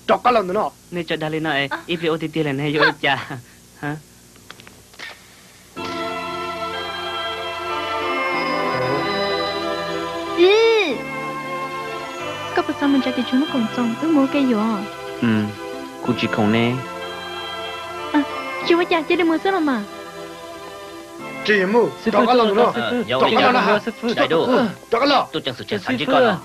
Rov qab los ntawm no. Nej tso dag li no es ib pliag ua tiag tiag lawm ne yuav ua li cas? Koj puas xav mus ntsia tim tshooj lub koom txoos wb mus ua ke yuav? Kuv tsis khoom ne. Tsis ua cas, cia li mus xwb los mas. Tsis mus, rov qab los ntawm no. Rov qab los. Tuaj ceev xwm tshav ntsib koj no.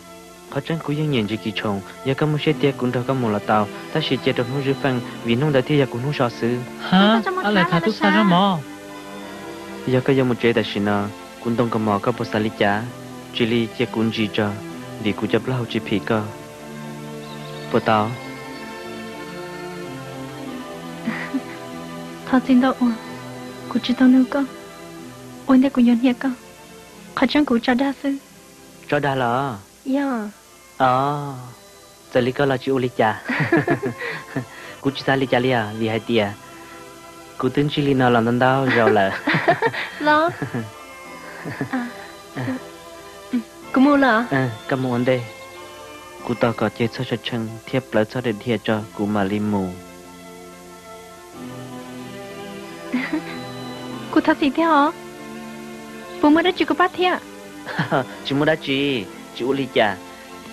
Qhov tseeb kuv yeej nyiam ntsis kis tshoom, yog koj muaj siab tiag kuv nrog koj mus los tau, tab sis cia rau hnub zwb feej vim hnub ntawd thiaj yog kuv hnub so xwb. Hab, ab laim tham tub xa zaub mov. Yog koj yuav mus tsev tam sim no, kuv ntoo kaus mom koj puas xav li cas? Tsis li cia kuv ntsis tso, vim kuv cov plaub hau tsis phim koj. Puas tau? Thov txim ntau uas kuv tsis tau nug koj, ua ntej kuv yuav hnia koj. Qhov tseeb kuv tso dag xwb. Tso dag los? Yog. Os, txawm li koj los tsis ua li cas. Kuv tsis xav li cas li os, vim hais tias kuv twb ntsib li no los ntau ntau zaus lawm. Los, kuv mus lawm. Koj mus ua ntej. Kuv tos kom ceg txhob tshee tshee thiab plawv txhob dhia dhia tso kuv mam li mus. Kuv thov txim tiag os. Puas muaj dab tsi kuv pab thiab? Tsis muaj dab tsi, tsis ua li cas.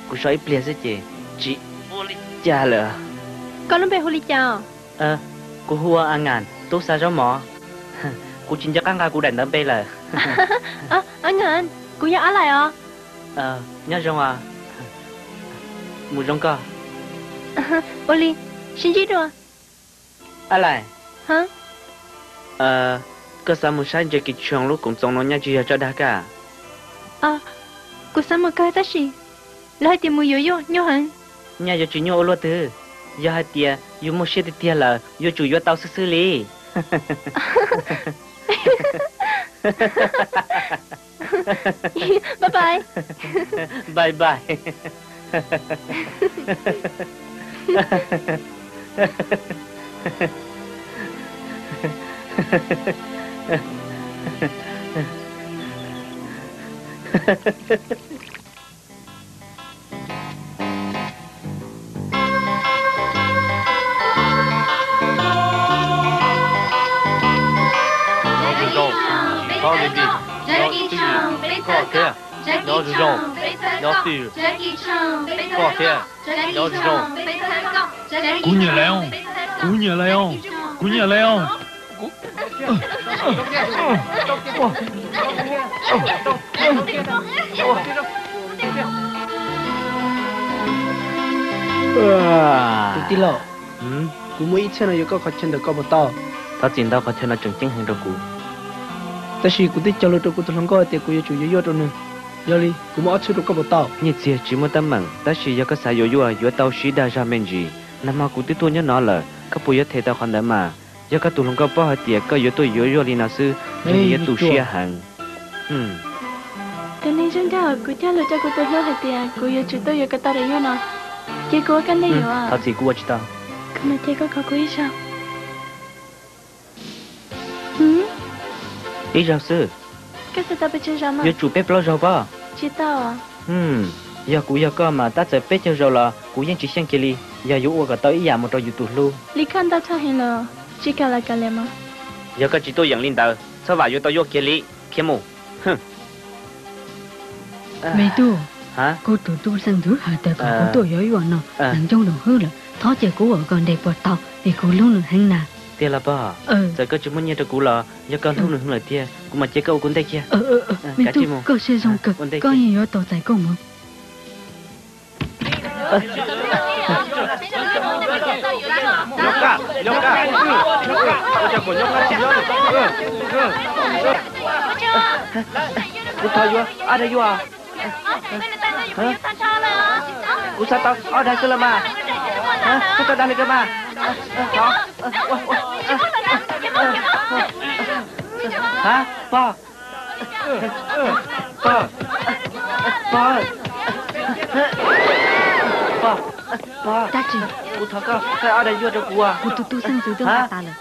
Kuv so ib pliag xwb ces tsis ua li cas lawm. Koj lub npe hu li cas os? Kuv hu ua A Ngas, tub xa zaub mov. Kuv tsis nco qab nqa kuv daim ntawv npe lawm. A Ngas, kuv yog Ab Laim os. Nyob zoo os. Mus zoo koj. Ua li, sib ntsib dua. Ab Laim, koj xav mus saib ntsia kis tshooj lub koom txoos no nyaj tsis yog tso dag koj? Kuv xav mus kawg tab sis lawv hais tias mus yuav yuaj nyuaj heev. Nyaj yuav tsis nyuaj ua luaj twg, yog hais tias yus muaj siab tiag tiag lawm yuav tsum yuav tau xwb xwb li. Bye bye. Bye bye. Nyob zoo zoo, tsis txhob li li, nyob twj ywm koj thiab. Nyob zoo zoo, nyob twj ywm koj thiab. Nyob zoo zoo. Kuv nyiam lawv os, kuv nyiam lawv os, kuv nyiam lawv os. Tus tij laug, kuv muaj ib txhia no yuav koj qhov chaw ntawm koj puas tau? Thov txim ntau, qhov chaw no tseem ceeb heev rau kuv. Tab sis kuv twb cog lus rau kuv tus hluas nkauj tias kuv yuav tsum yuav yuaj rau nws, yog li kuv muab ob txhiab rau koj puas tau? Nyiaj txiag tsis muaj teeb meem, tab sis yog koj xav yuav yuaj yuav tau sib dag zog me ntsis. Nag hmo kuv twb tuaj nyob no lawm, koj puas yuav them tau qhov ntawd mas? Yog koj tus hluas nkauj paub hais tias koj yuav tuaj yuav yuaj li no xwb, ntshe nws yuav tu siab heev. Tus neeg zoo nkauj, kuv cog lus rau kuv tus hlub hais tias kuv yuav tsum tuaj yuav kom tau daim yuaj no, ces kuv ua koj ntej yuav. Thov txim, kuv ua tsis tau. Kuv mam cia koj kov kuv ib zaug. Ib zaug xwb. Koj xav tau pes tsawg zaus mas? Yuav tsum peb plaub zaug pob. Tsis tau. Yog kuv yog koj mas tab txawm peb caug zaus los kuv yeej tsis xyeej kiag li, yog yuav ua kom tau ib yam mus rau yus tus hlub. Li koj ntau tshaj heev los tsis kam los kam liam mas. Yog koj tsis tuaj yeem li ntawd, txhob vam yuav tau yuaj kiag li. Khiav mus. Me tub, kuv tus tub xeej ntxwv hais tias kom kuv tuaj yuav yuaj no, nws coob lus hwb lawm, thov cia kuv ua koj ntej puas tau, vim kuv hlub nws heev na. Tiag los pog? Txawm koj tsis muaj nyiaj rau kuv los yog koj hlub nws heev lawm tiag, kuv mam cia koj ua kuv ntej kiag. Me tub, koj siab zoo kawg, koj yeej yuav tau txais koj mus. Kuv thov yuav ob daim yuaj. Kuv xav tau ob daim xwb los mas. Koj tso dag li koj mas. Pog, pog, pog, pog, kuv thov koj txais ob daim yuaj rau kuv. Kuv tus tub xeej ntxwv twb nqa tas lawm.